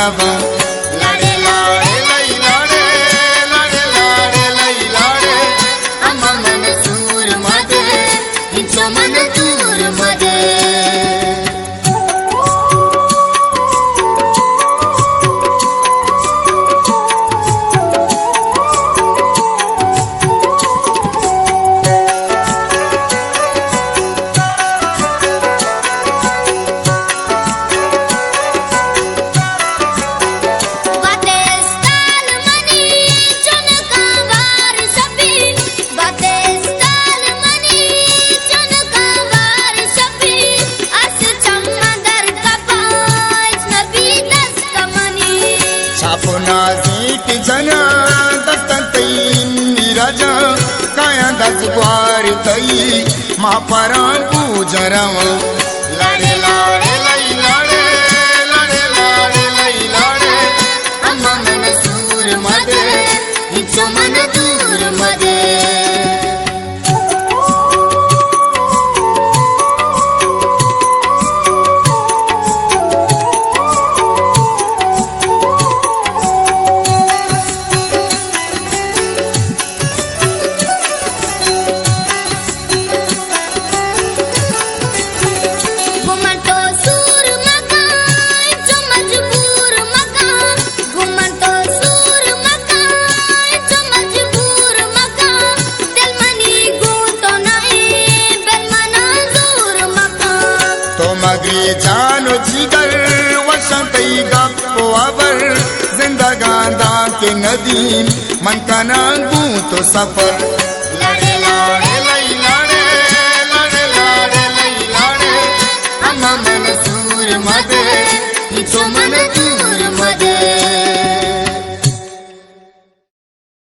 لاڑے، لاڑے، لئی لاڑے، لاڑے، لاڑے، لئی لاڑے، اما من سور مدے، انچو من دور مدے۔ باتیں استال منی چنکاں بار شپی، باتیں استال منی چنکاں بار شپی، اس چم در کپاں اجنبی دست منی۔ چاپ و نازیک جناں دستاں تئی انی راجاں، کایاں دزگوار تئی ما پراں بوجاں رواں۔ لاڑے، لاڑے، لئی لاڑے، لاڑے، لاڑے، لئی لاڑے، اما من سور مدے، انچو من دور مدے۔ گمن تو سور مکن، انچو مجبور مکن۔ گمن تو سور مکن، انچو مجبور مکن۔ دل منی گوں تو نئیں، بل منا زور مکن۔ تو مگری جان و جگر، وشاں تئی گپ و ہبر، زندگاں داں کہ ندیم، من کناں گوں تو سفر۔ لاڑے، لاڑے، لئی لاڑے، لاڑے، لاڑے، لئی لاڑے، اما من سور مدے، انچو من دور